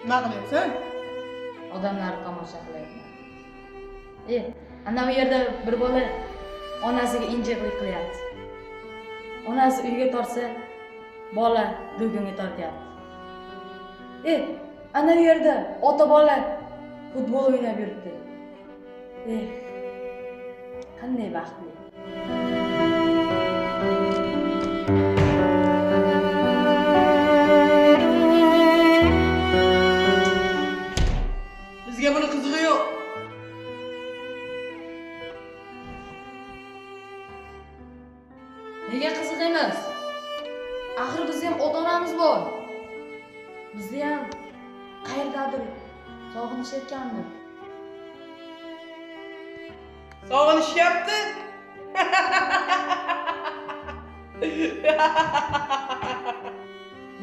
Nima qilyapsan? Odamlarni tomosha qilyapman. Ana u yerda bir bola onasiga injiqlik qilyapti. Onasi uyga tortsa, bola do'konga tortyapti. Ana u yerda ota bola futbol o'ynab yuribdi. Qanday baxtli. Bizga buni qizig'i yo'q. Nega qiziq emas? Axir bizni ham ota-onamiz bor. Bizni ham qayerdadir sog'inishayotgandir. Sog'inishyapti?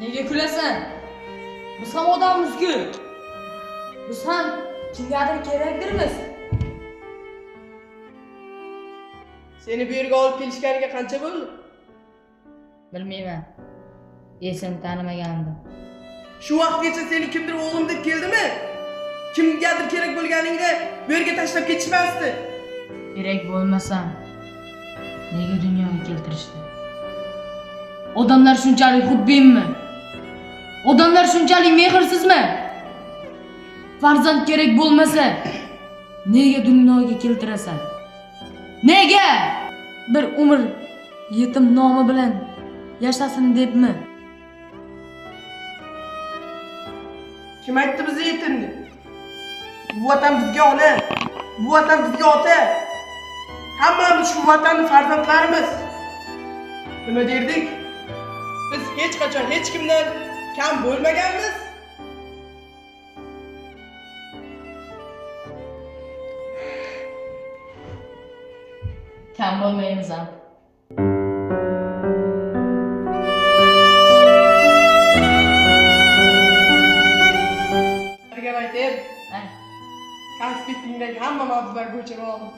Nega kulasan? Biz ham odammiz-ku. Biz ham kimgadir kerakdirmiz. Seni bu yerga olib kelishganiga qancha bo'ldi? Bilmayman. Esim tanimagandim. Shu vaqtgacha seni kimdir o'g'lim deb keldimi? Kimgadir kerak bo'lganingda bu yerga tashlab ketishmasdi. Kerak bo'lmasam nega dunyoga keltirishdi? Odamlar shunchalik xudbinmi? Odamlar shunchalik mehrsizmi? Farzand kerak bo'lmasa nega dunyoga keltirasan? Nega? Bir umr yetim nomi bilan yashasin debmi? Kim aytdi bizni yetim deb? Bu vatan bizga ona, bu vatan bizga ota. Hammamiz shu vatanning farzandlarimiz. Nima derdik? Biz hech qachon hech kimdan kam bo'lmaganmiz. Kam bo'lmaymiz ham. Bir gap aytayim. Konspektingdagi hamma mavzularni ko'chirib oldim.